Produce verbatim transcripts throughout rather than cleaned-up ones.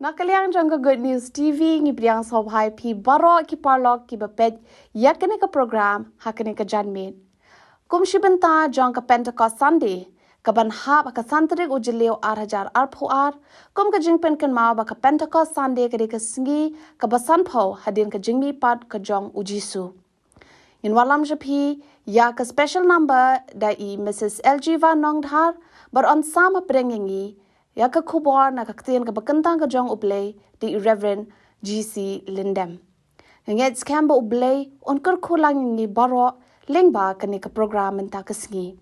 Na ka liang jong ka Good News T V ngi pdiang sngewbha ïa phi baroh ki paralok kiba peit ïa kane ka program ha kane ka janmiet. Kum shi bynta jong ka Pentecost Sunday, kaban hap ha ka san tarik u Jylliew ar hajar arphew ar, kum ka jingpynkynmaw ba ka Pentecost Sunday ka dei ka sngi kaba sanphew hadien ka jingmihpat ka jong u Jisu. Ngin wallam sha phi ïa ka special number da i Missus L G Van Nongdhar, bad yn sam hapdeng ïa ngi ïa ka khubor na ka ktien kaba kyntang ka jong U Blei da i Reverend G C Lyndem. Nga ngeit skhem ba U Blei un kyrkhu lang ïa ngi baroh lyngba kane ka program mynta ka sngi.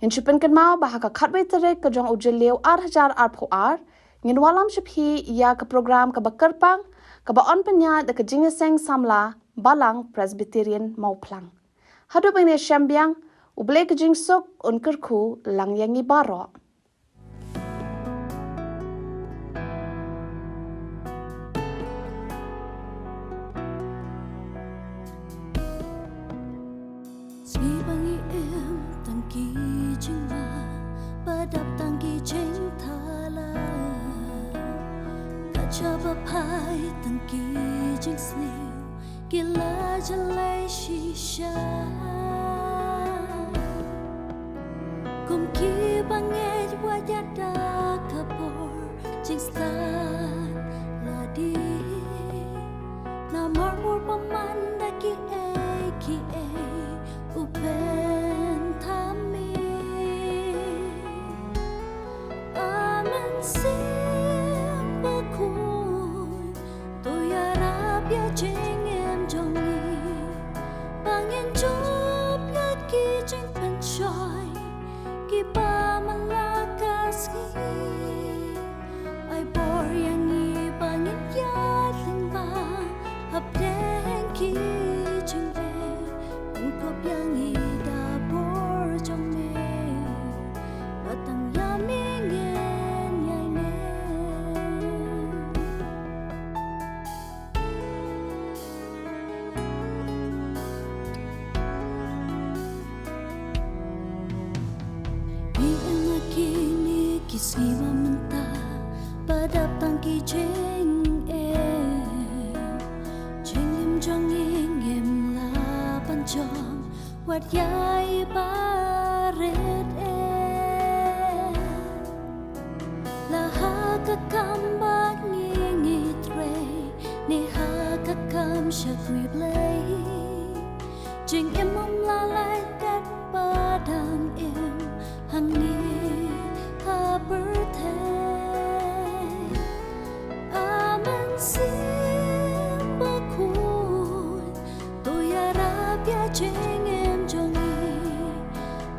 Ngin shu pynkynmaw ba ha ka khatwei tarik ka jong u Jylliew ar hajar arphew ar, ngin wallam sha phi ïa ka program kaba kyrpang, kaba yn pynïaid da ka jingïaseng samla Balang Presbyterian Mawphlang. Haduh ba ngin ïashem biang, U Blei ka jingsuk un kyrkhu lang ïa ngi baroh. Sngi ba ngi im tang ki jingma, ba dap tang ki jingthala, ka jaka ba phai tang ki jingsniew, ki la jalei shisha. Kum kiba ngeit wat ïada ka bor jingstad lade, namar bor bymman da kiei kiei u pynthame. A Mynsiem Bakhuid, to ïarap ïa jingim jong ngi, ba ngin jop ïa ki jingpynshoi kiba man la ka sngi. Ai bor ïa ngi ba ngin ïaid lyngba hapdeng ki jingeh, pynkup ïa ngi da bor jong me, ba tang ïa me ngin ïaineh. Ngi im ha kine ki sngi ba mynta, ba dap tang ki jingeh, jingim jong ngi ngim lah ban jop, wat ïa i barit eh. La ha ka kam ba ngi ngi trei, ne ha ka kam shakri Blei, jingim ym lah lait kat ba dang im hangne ha pyrthei. A Mynsiem Bakhuid, to ïarap ïa jingim jong ngi,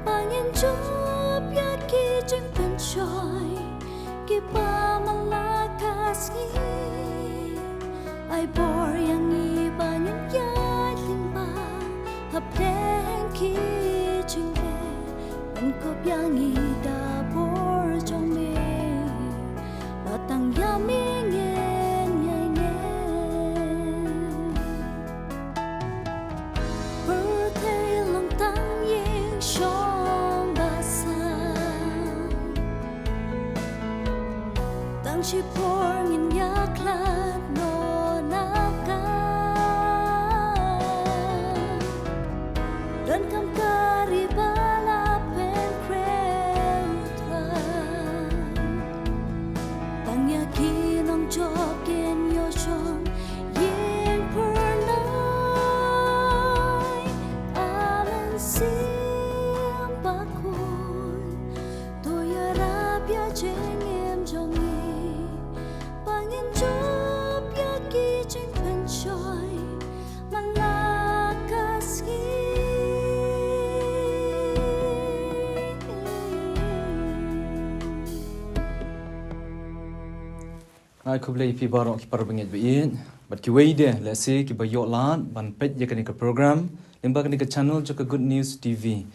ba ngin jop ïa ki jingpynshoi kiba man la ka sngi. Ai bor ïa ngi ba ngin ïaid lyngba hapdeng ki jingeh, pynkup ïa ngi da bor jong me, ba tang ïa me ngin ïaineh. Pyrthei long tang ïing shong ba san, tang shipor ngin ïakhlad noh na ka. Donkam ka ri ba la pynkhreh u Trai, tang ïa ki nongjop kin ïoh shong ïing phyrnai. A Mynsiem Bakhuid, to ïarap ïa jingim jong ngi, ba ngin jop ïa ki jingpynshoi man la ka sngi. Ngai khublei ïa phi baroh ki parabangeit ba ïeit bad kiwei de lehse kiba ïoh lad ban peit ïa kane ka program lyngba kane ka channel jong ka Good News T V,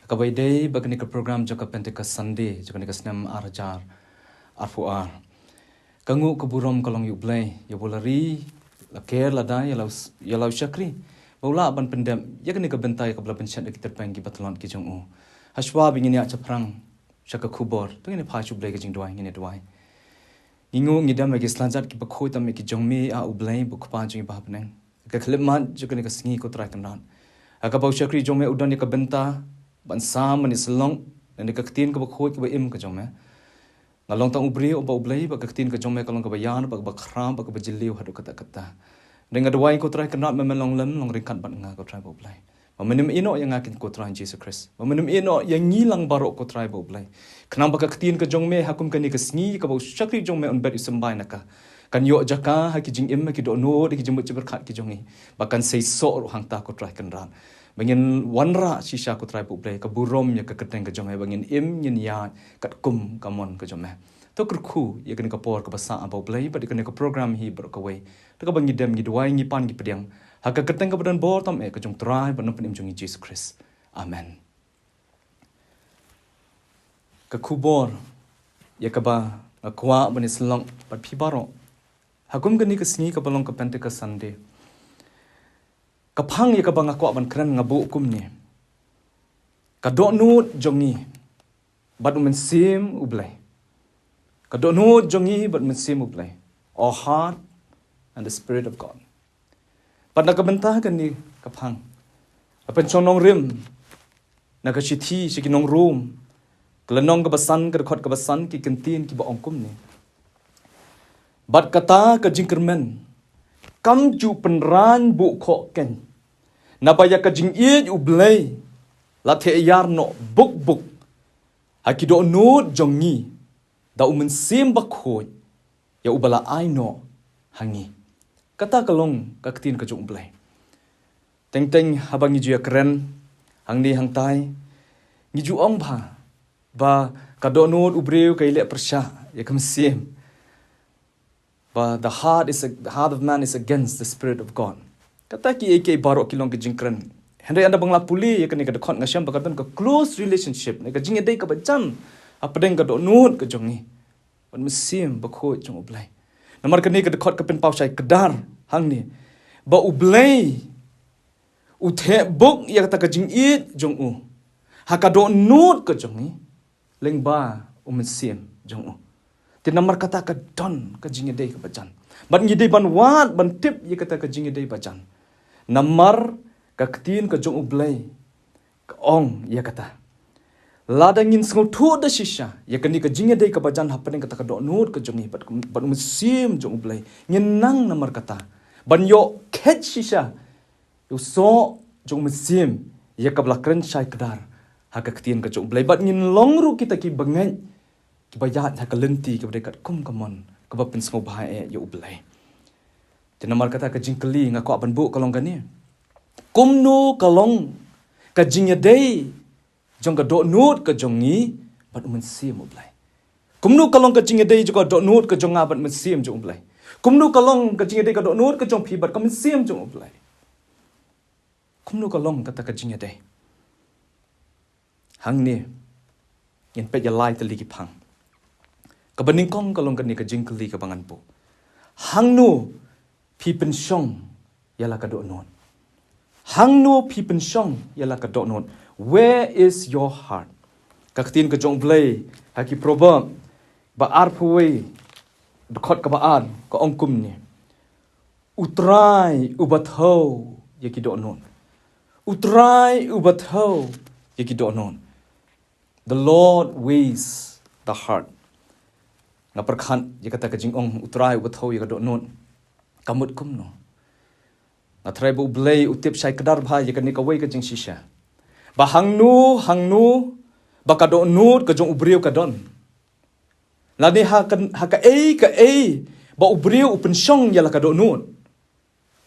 kaba ïadei bad kane ka program jong ka Pentecost Sunday jong kane ka snem ar hajar arphew ar. Ka nguh ka burom ka long ïa U Blei, ïa uba la ri, la ker, la da ïa la u s-, ïa la u shakri ba u lah ban pyndep ïa kane ka bynta ïa kaba la pynshet da ki tyrpeng kiba tlot ki jong u. Hashwa ba ngin ïa shaphrang sha ka khubor, to ngin ïa phai sha U Blei ka jingduwai, ngin ïa duwai. Ngi nguh ngi dem ha ki slajat kiba khuid tam ki jong me, ah U Blei, ba U Kpa jong ngi ba ha bneng. Ha ka khyllipmat jong kane ka sngi, ko Trai Kynrad, ha kaba u shakri jong me u don ïa ka bynta ban sam ban ïasyllok na ka ktien kaba khuid kaba im ka jong me. Nga long tang u briew, oh ba U Blei, bad ka ktien ka jong me ka long kaba ïar, bad kaba khraw, bad kaba jylliew haduh katta katta. Te nga duwai, ko Trai Kynrad, me men long lem long ryngkat bad nga, ko Trai ba U Blei. Ba men ym ïehnoh ïa nga kin, ko Trai Jisu Khrist. Ba men ym ïehnoh ïa ngi lang baroh, ko Trai ba U Blei. Khnang ba ka ktien ka jong me ha kum kane ka sngi kaba u shakri jong me un bet u symbai na ka, kan ïoh jaka ha ki jingim, ha ki dohnud, ha ki jingmut jingpyrkhat ki jong ngi. Ba kan seisoh ruh hangta, ko Trai Kynrad. Ba ngin wanrah shisha, ko Trai ba U Blei, ka burom ïa ka kyrteng ka jong me, ba ngin im ngin ïaid katkum ka mon ka jong me. To kyrkhu ïa kane ka por kaba sah, ah ba U Blei, bad ïa kane ka program hi baroh kawei. Te kaba ngi dem ngi duwai ngi pan ngi pdiang ha ka kyrteng kaba don bor tam eh ka jong U Trai bad Nongpynim jong ngi Jisu Khrist. Amen. Ka khubor ïa kaba nga kwah ban ïasyllok bad phi baroh ha kum kane ka sngi kaba long ka Pentecost Sunday. Ka phang ïa kaba nga kwah ban kren nga buh kumne: Ka dohnud jong ngi bad U Mynsiem U Blei. Ka dohnud jong ngi bad U Mynsiem U Blei. Our heart and the Spirit of God. Bad na ka bynta kane ka phang, la pynshong nongrim na ka shithi sha ki nong Rom, ka lynnong kaba san, ka dkhot kaba san, ki kyntien kiba ong kumne: Bad kata ka jingkyrmen kam ju pynran buh khohkeiñ, naba ïa ka jingïeit U Blei la theh ïar noh buk buk ha ki dohnud jong ngi da U Mynsiem Bakhuid ïa uba la ai noh ha ngi. Kata ka long ka ktien ka jong U Blei. Teng teng haba ngi ju ïakren hangne hangtai, ngi ju ong bha ba ka dohnud u briew ka ïaleh pyrshah ïa ka mynsiem. Ba the heart is a, the heart of man is against the Spirit of God. Kata kiei kiei baroh ki long ki jingkren. Hynrei ynda ba nga la pule ïa kane ka dkhot nga shem ba ka don ka close relationship, ne ka jingïadei kaba jan hapdeng ka dohnud ka jong ngi bad U Mynsiem Bakhuid jong U Blei. Namar kane ka dkhot ka pynpaw shai kdar hangne ba U Blei u theh buk ïa kata ka jingïeit jong u ha ka dohnud ka jong ngi lyngba U Mynsiem jong u. Te namar kata ka don ka jingïadei kaba jan. Bad ngi dei ban wad ban tip ïa kata ka jingïadei ba jan. Namar ka ktien ka jong U Blei ka ong ïa kata. Lada ngin sngewthuh da shisha ïa kane ka jingïadei kaba jan hapdeng kata ka dohnud ka jong ngi bad, bad U Mynsiem jong U Blei, ngin nang namar kata ban ïoh khet shisha ïa u soh jong U Mynsiem ïa kaba la kren shai kdar ha ka ktien ka jong U Blei. Bad ngin long ruh kita ki bangeit kiba ïaid ha ka lynti kaba dei katkum ka mon kaba pynsngewbha eh ïa U Blei. Te namar kata ka jingkylli nga kwah ban buh ka long kane: Kumno ka long ka jingïadei jong ka dohnud ka jong ngi bad U Mynsiem U Blei? Kumno ka long ka jingïadei jong ka dohnud ka jong nga bad U Mynsiem jong U Blei? Kumno ka long ka jingïadei ka dohnud ka jong phi bad ka Mynsiem jong U Blei? Kumno ka long kata ka jingïadei? Hangne ngin peit ïa lai tylli ki phang. Kaba nyngkong ka long kane ka jingkylli kaba ngan buh: Hangno phi pynshong ïa la ka dohnud? Hangno phi pynshong ïa la ka dohnud? Where is your heart? Ka ktien ka jong U Blei ha ki Proverb ba arphew wei, dkhot kaba ar, ka ong kumne: U Trai uba thew ïa ki dohnud. U Trai uba thew ïa ki dohnud. The Lord weighs the heart. Nga pyrkhat ïa kata ka jingong U Trai uba thew ïa ka dohnud, ka mut kumno. Nga tharai ba U Blei u tip shai kdar bha ïa kane kawei ka jingshisha, ba hangno hangno ba ka dohnud ka jong u briew ka don, lane ha ka, ha kaei kaei ba u briew u pynshong ïa la ka dohnud,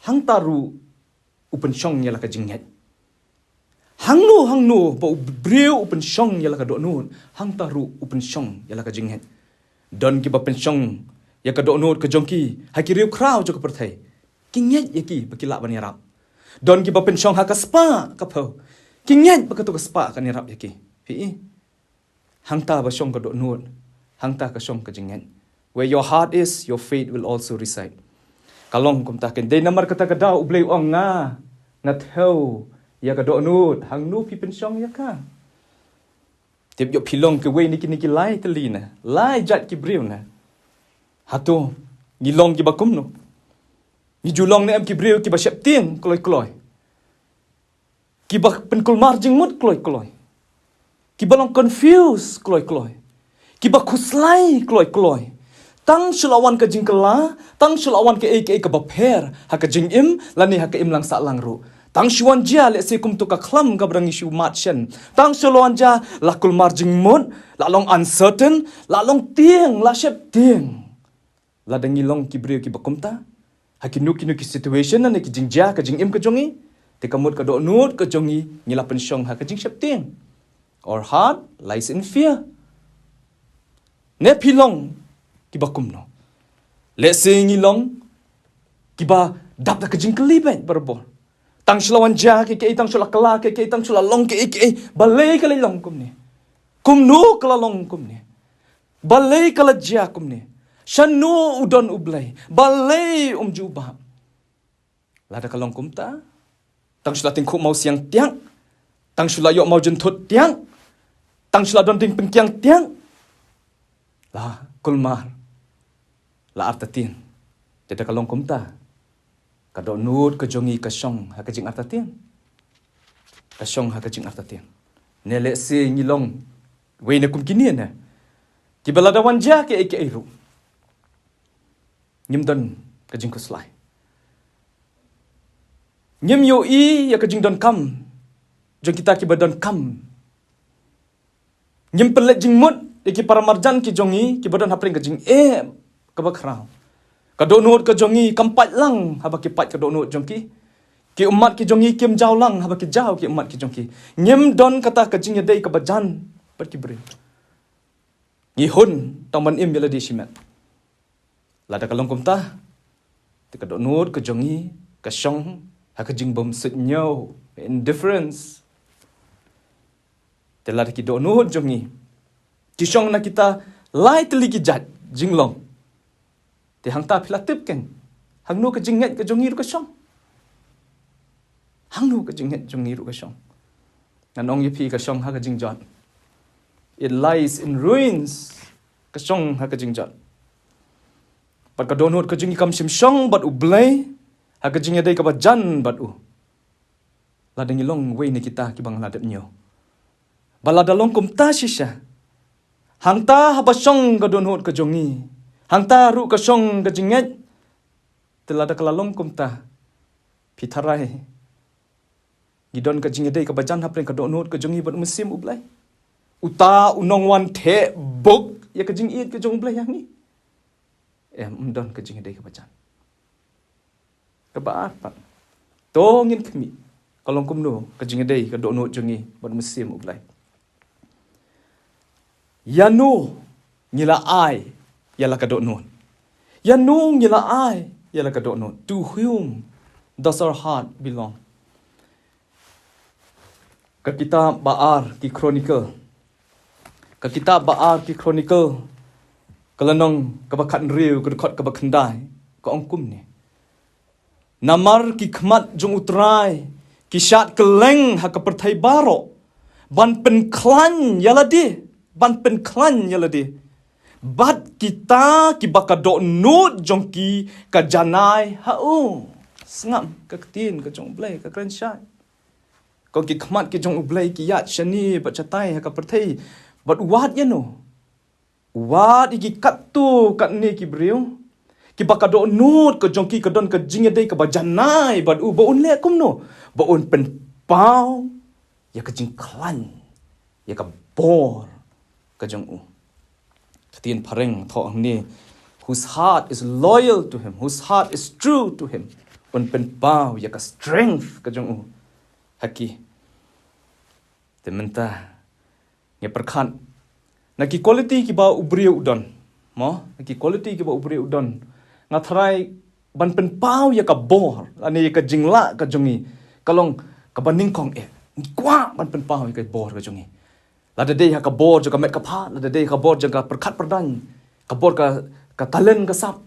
hangta ruh u pynshong ïa la ka jingngeit. Hangno hangno ba u briew u pynshong ïa la ka dohnud, hangta ruh u pynshong ïa la ka jingngeit. Don kiba pynshong ïa ka dohnud ka jong ki ha ki riewkhraw jong ka pyrthei. Ki ngeit ïa ki ba ki lah ban ïarap. Don kiba pynshong ha ka spah ka phew. Ki ngeit ba kato ka spah kan ïarap ïa ki. Phi i? Hangta ba shong ka dohnud, hangta ka shong ka jingngeit. Where your heart is, your faith will also reside. Ka long kumta keiñ. Dei namar kata ka daw U Blei u ong, nga, nga thew ïa ka dohnud, hangno phi pynshong ïa ka. Tip ïoh phi long kawei na kine ki lai tylli na, lai jait ki briew na. Hato ngi long kiba kumno? Ngi ju long ne em ki briew kiba sheptieng kloi kloi, kiba pynkulmar jingmut kloi kloi, kiba long confuse kloi kloi, kiba khuslai kloi kloi? Tang shu la wan ka jingkylla, tang shu la wan kaei kaei kaba pher ha ka jingim lane ha ka imlang sahlang ruh. Tang shu wan jia lehse kumto ka khlam kaba dang ngi shu mad shen. Tang shu la wan jia la kulmar jingmut, la long uncertain, la long tieng, la sheptieng. Lada ngi long ki briew kiba kumta ha kino kino ki situation ne ki jingjia ka jingim ka jong ngi, te ka mut ka dohnud ka jong ngi, ngi la pynshong ha ka jingsheptieng. Our heart lies in fear. Ne phi long kiba kumno? Lehse ngi long kiba dap da ka jingkylli beit barabor. Tang shu la wan jia kaei kaei, tang shu la kylla kaei kaei, tang shu la long kaei kaei, balei ka la long kumne? Kumno ka la long kumne? Balei ka la jia kumne? Shano u don U Blei? Balei um ju bap? Lada ka long kumta, tang shu la tyngkhuh maw siang tiak, tang shu la ïoh maw jynthut tiak, tang shu la don ding pynkiang tiak, la kulmar, la artatien. Te da ka long kumta, ka dohnud ka jong ngi ka shong ha ka jingartatien. Ka shong ha ka jingartatien. Ne lehse ngi long wei na kum kine ne, kiba lada wan jia kaei kaei ruh, ngim don ka jingkhuslai. Ngim ïohi ïa ka jingdonkam jong kita kiba donkam. Ngim pynleit jingmut ïa ki paramarjan ki jong ngi kiba don hapdeng ka jingeh kaba khraw. Ka dohnud ka jong ngi kam pait lang haba ki pait ka dohnud jong ki. Ki ummat ki jong ngi kim jaw lang haba ki jaw ki ummat ki jong ki. Ngim don kata ka jingïadei kaba jan bad ki briew. Ngi hun tang ban im ïa lade shimet. Lada ka long kumta, te ka dohnud ka jong ngi ka shong ha ka jingbymsuidñiew, indifference. Te lada ki dohnud jong ngi ki shong na kita lai tylli ki jait jinglong, te hangta phi la tip kein hangno ka jingngeit ka jong ngi ruh ka shong. Hangno ka jingngeit jong ngi ruh ka shong. Ngan ong ïa phi, ka shong ha ka jingjot. It lies in ruins. Ka shong ha ka jingjot. Bad ka dohnud ka jong ngi kam shym shong bad U Blei ha ka jingïadei kaba jan bad u. Lada ngi long wei na kita kiba nga la dep ñiew. Ba lada long kumta shisha, hangta haba shong ka dohnud ka jong ngi, hangta ruh ka shong ka jingngeit. Te lada ka la long kumta, phi tharai ngi don ka jingïadei kaba jan hapdeng ka dohnud ka jong ngi bad U Mynsiem U Blei? Uta u nongwan theh buk ïa ka jingïeit ka jong U Blei ïa ngi, em, ym don ka jingïadei kaba jan. Kaba ar pat, to ngin khmih, ka long kumno ka jingïadei ka dohnud jong ngi bad U Mynsiem U Blei? Ïano ngi la ai ïa la ka dohnud? Ïano ngi la ai ïa la ka dohnud? To whom does our heart belong? Ka kitab ba ar ki Chronicle. Ka kitab ba ar ki Chronicle, ka lynnong kaba khathynriew, ka dkhot kaba khyndai, ka ong kumne: Namar ki khmat jong U Trai ki shad kylleng ha ka pyrthei baroh, ban pynkhlaiñ ïa lade, ban pynkhlaiñ ïa lade. Bad kita kiba ka dohnud jong ki ka janai ha u. Sngap ka ktien ka jong U Blei, ka kren shai. Ko ki khmat ki jong U Blei ki ïaid shane bad shatai ha ka pyrthei, bad u wad ïano? U wad ïa ki katto katne ki briew kiba ka dohnud ka jong ki ka don ka jingïadei kaba janai bad u, ba un leh kumno? Ba un pynpaw ïa ka jingkhlaiñ, ïa ka bor ka jong u. Ka ktien phareng thoh hangne: whose heart is loyal to him, whose heart is true to him. Un pynpaw ïa ka strength ka jong u ha ki. Te mynta ngi pyrkhat na ki quality kiba u briew u don. Mo, na ki quality kiba u briew u don, nga tharai ban pynpaw ïa ka bor lane ïa ka jinglah ka jong ngi ka long kaba nyngkong eh. Ngi kwah ban pynpaw ïa ka bor ka jong ngi. Lada dei ha ka bor jong ka met ka phad, lada dei ha ka bor jong ka pyrkhat pyrdaiñ, ka bor ka, ka talent ka sap,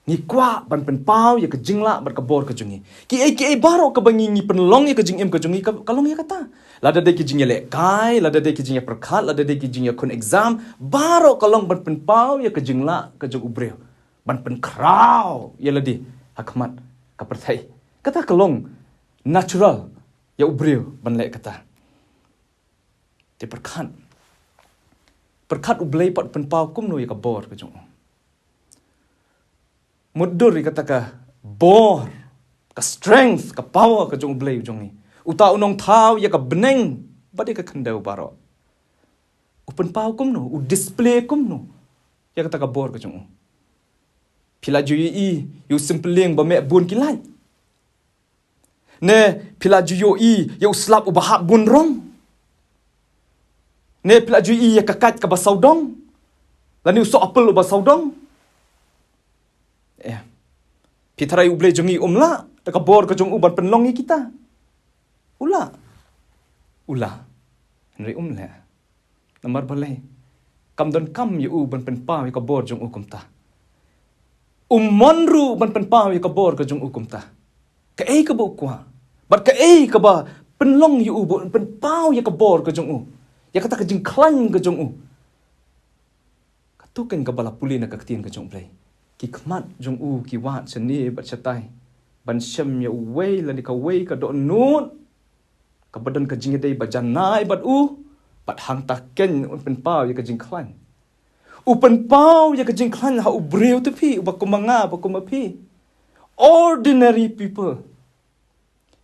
ngi kwah ban pynpaw ïa ka jinglah bad ka bor ka jong ngi. Kiei kiei baroh kaba ngi, ngi pynlong ïa ka jingim ka jong ngi, ka, ka long ïa kata. Lada dei ki jingïalehkai, lada dei ki jingïapyrkhat, lada dei ki jingïakhun exam, baroh ka long ban pynpaw ïa ka jinglah ka jong u briew. ban pynkhraw ïa lade ha khmat ka pyrthei. Kata ka long natural ïa u briew ban leh kata. Te pyrkhat, pyrkhat U Blei pat u pynpaw kumno ïa ka bor ka jong u. Mutdur ïa kata ka bor, ka strength, ka power ka jong U Blei u jong ngi. Uta u nongthaw ïa ka bneng bad ïa ka khyndew baroh. U pynpaw kumno, u display kumno ïa kata ka bor ka jong u. Phi la ju ïohi ïa u sympylieng ba meh bun ki lait? Ne phi la ju ïohi ïa u slap uba hap bun rong? Ne phi la ju ïohi ïa ka kait kaba sawdong? Lane u soh apple uba sawdong? Eh. Phi tharai U Blei jong ngi um lah da ka bor ka jong u ban pynlong ïa kita? U lah. U lah. Hynrei um leh. Namar balei? Kam donkam ïa u ban pynpaw ïa ka bor jong u kumta. Um mon ruh ban pynpaw ïa ka bor ka jong u kumta. Kaei kaba u kwah? Bad kaei kaba pynlong ïa u ban pynpaw ïa ka bor ka jong u, ïa kata ka jingkhlaiñ ka jong u? Kato keiñ kaba la pule na ka ktien ka jong U Blei. Ki khmat jong u ki wad shane bad shatai ban shem ïa uwei lane kawei ka dohnud kaba don ka jingïadei ba janai bad u, bad hangta keiñ un pynpaw ïa ka jingkhlaiñ. U pynpaw ïa ka jingkhlaiñ ha u briew te phi, uba kum ma nga, uba kum ma phi. Ordinary people.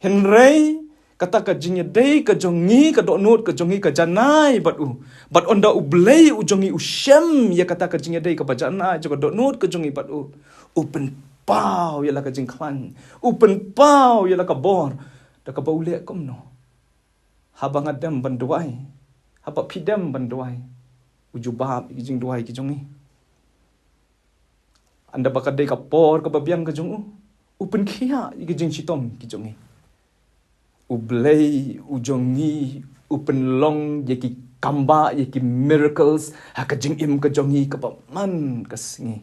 Hynrei kata ka jingïadei ka jong ngi, ka dohnud ka jong ngi ka janai bad u. Bad ynda U Blei u jong ngi u shem ïa kata ka jingïadei kaba janai jong ka dohnud ka jong ngi bad u, u pynpaw ïa la ka jingkhlaiñ, u pynpaw ïa la ka bor. Da kaba u leh kumno? Haba nga dem ban duwai, haba phi dem ban duwai, u jubab ïa ki jingduwai ki jong ngi. Ynda ba ka dei ka por kaba biang ka jong u, u pynkhiah ïa ki jingshitom ki jong ngi. U Blei u jong ngi u pynlong ïa ki kambah, ïa ki miracles ha ka jingim ka jong ngi kaba man ka sngi.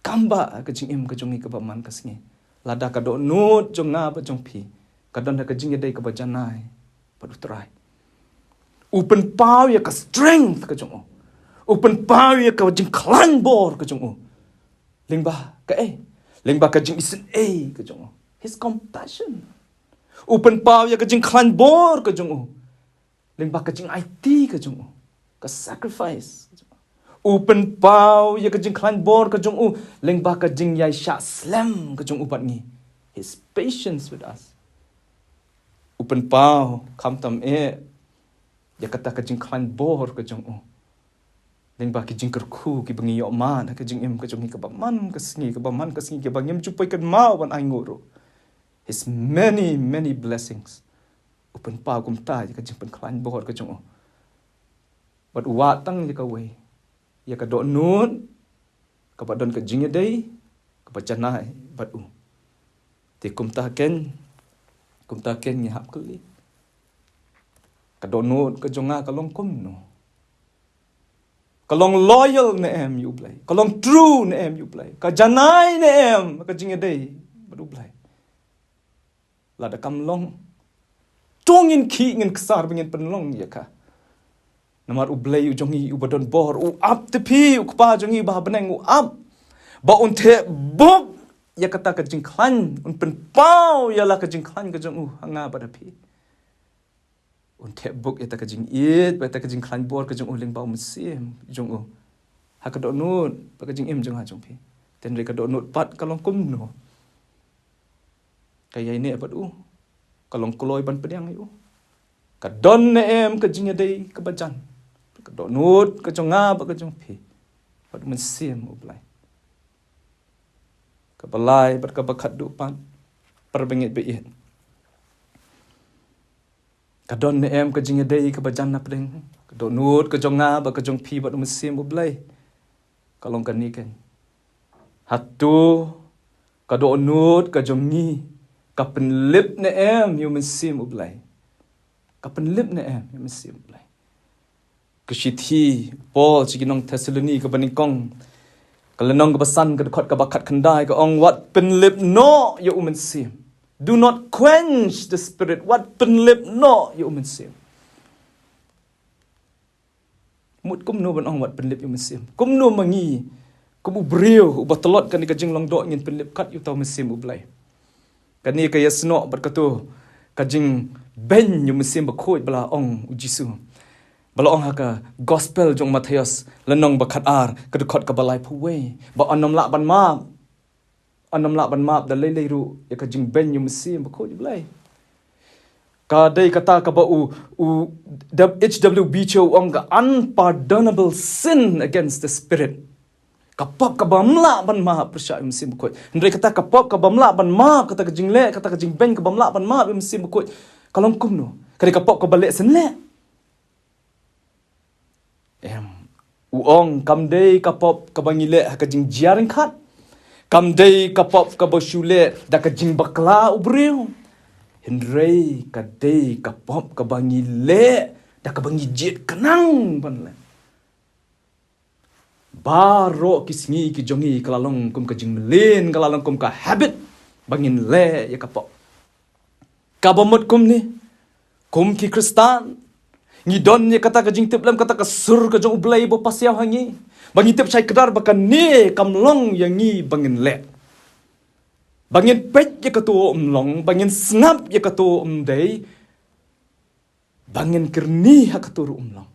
Kambah ha ka jingim ka jong ngi kaba man ka sngi. Lada ka dohnud jong nga bad jong phi ka don ha ka jingïadei kaba janai bad U Trai, u pynpaw ïa ka strength ka jong u, u pynpaw ïa ka jingkhlaiñ bor ka jong u. Lyngba kaei? Lyngba ka jingisynei ka jong u, his compassion. U pynpaw ïa ka jingkhlaiñ bor ka jong u lyngba ka jingaiti ka jong u, ka sacrifice. U pynpaw ïa ka jingkhlaiñ bor ka jong u lyngba ka jingïaishah slem ka jong u bad ngi, his patience with us. U pynpaw khamtam eh ïa kata ka jingkhlaiñ bor ka jong u lyngba ki jingkyrkhu kiba ngi ïoh mad ha ka jingim ka jong ngi kaba man ka sngi, kaba man ka sngi, kiba ngim ju poi kynmaw ban ainguh ruh. His many, many blessings. U pynpaw kumta ïa ka jingpynkhlaiñ bor ka jong u. Bad u wad tang ïa kawei, ïa ka dohnud kaba don ka jingïadei kaba janai bad u. Te kumta keiñ, kumta keiñ ngi hap kylli, ka dohnud ka jong nga ka long kumno? Ka long loyal ne em ïa U Blei? Ka long true ne em ïa U Blei? Ka janai ne em ka jingïadei bad U Blei? Lada kam long, to ngin khih ngin ksar ba ngin pynlong ïa ka. Namar U Blei u jong ngi uba don bor u ap, te phi, u Kpa jong ngi uba ha bneng u ap ba un theh buk ïa kata ka jingkhlaiñ, un pynpaw ïa la ka jingkhlaiñ ka jong u ha nga bad ha phi. Un theh buk ïa kata ka jingïeit bad ïa kata ka jingkhlaiñ bor ka jong u lyngba U Mynsiem jong u ha ka dohnud bad ka jingim jong nga jong phi. Te hynrei ka dohnud pat ka long kumno? Ka ïaineh bad u, ka long kloi ban pdiang ïa u? Ka don ne em ka jingïadei kaba jan, ka dohnud ka jong nga bad ka jong phi bad U Mynsiem U Blei? Kaba lai bad kaba khatduh pat, para bangeit baieit, ka don ne em ka jingïadei kaba jan na pdeng ka dohnud ka jong nga bad ka jong phi bad U Mynsiem U Blei? Ka long kane keiñ. Hato ka dohnud ka jong ngi ka pynlip ne em ïa U Mynsiem U Blei? Ka pynlip ne em ïa U Mynsiem U Blei? Ka shithi Paul sha ki nong Thessaloni kaba nyngkong, ka lynnong kaba san, ka dkhot kaba khatkhyndai, ka ong, wat pynlip noh ïa U Mynsiem. Do not quench the Spirit. Wat pynlip noh ïa U Mynsiem. Mut kumno ban ong wat pynlip ïa U Mynsiem? Kumno ma ngi, Kum u briew uba tlot kane ka jinglong doh, ngin pynlip kat ïa uta u Mynsiem U Blei. Kane ka ïasnoh bad kato ka jingbein ïa u Mynsiem Bakhuid ba la ong u Jisu. Ba la ong ha ka gospel jong u Mathaios, lynnong ba khatar, ka dkhot kaba laiphew wei, ba un ym lah ban map. Un ym lah ban map da lei lei ruh ïa ka jingbein ïa u Mynsiem Bakhuid U Blei. Ka dei kata kaba u, u H W Beecher u ong ka unpardonable sin against the Spirit. Ka pop kaba ym lah ban map pyrshah ïa u Mynsiem Bakhuid. Hynrei kata ka pop kaba ym lah ban map, kata ka jingleh, kata ka jingbein kaba ym lah ban map ïa u Mynsiem Bakhuid, ka long kumno? Ka dei ka pop kaba leh shen leh. Em. U ong kam dei ka pop kaba ngi leh ha ka jingjia ryngkat. Kam dei ka pop kaba shu leh da ka jingbakla u briew. Hynrei ka dei ka pop kaba ngi leh da kaba ngi jied khnang ban leh. Baroh ki sngi ki jong ngi ka la long kum ka jingmlien, ka la long kum ka habit ba ngin leh ïa ka pop. Kaba mut kumne, kum ki Khristan, ngi don ïa kata ka jingtip lem, kata ka sur ka jong U Blei ba pasiaw ha ngi, ba ngi tip shai kdar ba kane kam long ïa ngi ba ngin leh. Ba ngin peit ïa kato um long, ba ngin sngap ïa kato um dei, ba ngin kyrni ha kato ruh um long.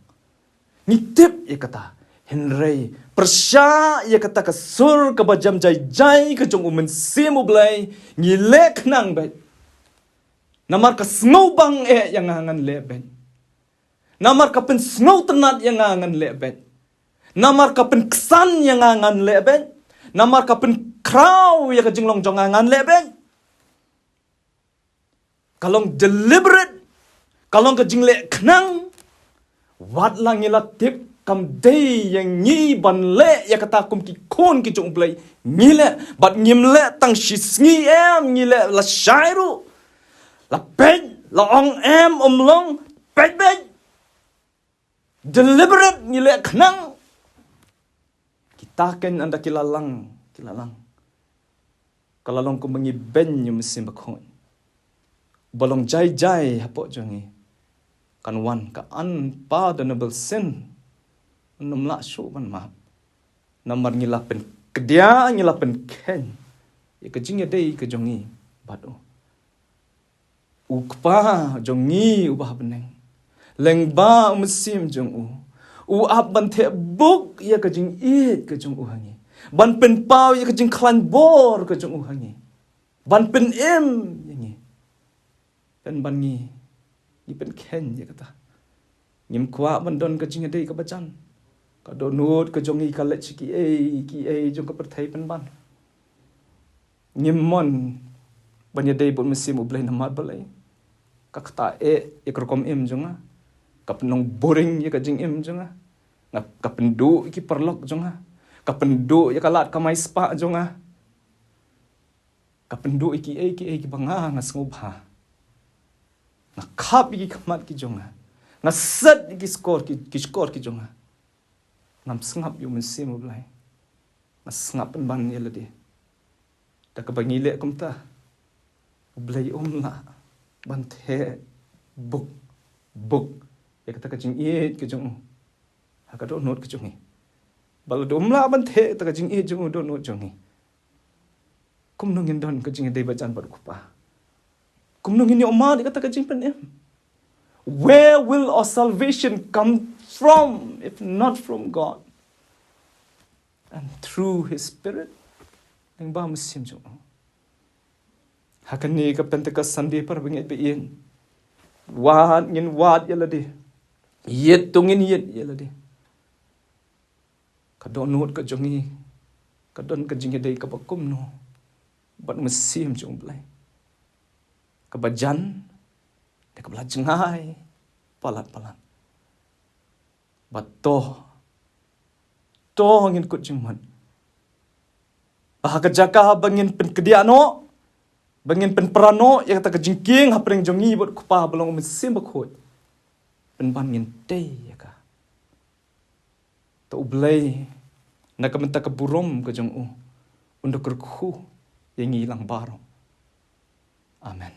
Ngi tip ïa kata. Hynrei pyrshah ïa kata ka sur kaba jem jai jai ka jong u Mynsiem U Blei, ngi leh khnang beit. Namar ka sngewbang eh ïa nga ngan leh beit. Namar ka pynsngewtynnat ïa nga ngan leh beit. Namar ka pynksan ïa nga ngan leh beit. Namar ka pynkhraw ïa ka jinglong jong nga ngan leh beit. Ka long deliberate, ka long ka jingleh khnang. Wat la ngi la tip kam dei ïa ngi ban leh ïa kata kum ki khun ki jong U Blei, ngi leh, bad ngim leh tang shi sngi em, ngi leh lashai ruh. La peit, la ong em, um long, peit beit. Deliberate ngi leh khnang. Kita kein ynda ki la lang, ki la lang, ka la long kumba ngi bein ïa u Mynsiem Bakhuid. Ba long jai jai hapoh jong ngi. Kan wan ka unpardonable sin. Ngim lah shuh ban map. Namar ngi la pynkheiñ, ngi la pynkheiñ ïa ka jingïadei ka jong ngi bad u. U Kpa jong ngi uba ha bneng, lyngba u Mynsiem jong u, u ap ban theh buk ïa ka jingïeit ka jong u ha ngi, ban pynpaw ïa ka jingkhlaiñ bor ka jong u ha ngi, ban pynim ïa ngi. Pynban ngi, ngi pynkheiñ ïa kata. Ngim kwah ban don ka jingïadei kaba jan. Ka dohnud ka jong ngi ka leit sha kiei kiei jong ka pyrthei pynban. Ngim mon ban ïadei bad u Mynsiem U Blei namar balei? Ka ktah eh ïa ka rukom im jong nga. Ka pynlong boring ïa ka jingim jong nga. Nga, ka pynduh ïa ki paralok jong nga. Ka pynduh ïa ka lad kamai spah jong nga. Ka pynduh ïa kiei kiei kiba nga, nga sngewbha. Nga khap ïa ki khmat ki jong nga. Nga set ïa ki shkor ki, ki shkor ki jong nga. Ngam sngap ïa u Mynsiem U Blei. Nga sngap pynban ïa lade. Da kaba ngi leh kumta, U Blei um lah ban theh buk, buk ïa kata ka jingïeit ka jong u ha ka dohnud ka jong ngi. Ba lada um lah ban theh kata ka jingïeit jong u dohnud jong ngi, kumno ngin don ka jingïadei ba jan bad u Kpa? Kumno ngin ïoh mad ïa kata ka jingpynim? Where will our salvation come from if not from God? And through His Spirit, lyngba u Mynsiem jong u. Ha kane ka Pentecost Sunday, para bangeit ba ïeit, wad ngin wad ïa lade. Ïeit to ngin ïeit ïa lade. Ka dohnud ka jong ngi ka don ka jingïadei kaba kumno bad u Mynsiem jong U Blei? Kaba jan, da kaba la jngai palat palat. Bad to, to ngin kut jingmut ba ha ka jaka ba ngin pynkdiah noh, ba ngin pynpra noh ïa kata ka jingkieng hapdeng jong ngi bad u Kpa ba long u Mynsiem Bakhuid, pynban ngin tei ïa ka. To U Blei, na ka bynta ka burom ka jong u, un da kyrkhu ïa ngi lang baroh. Amen.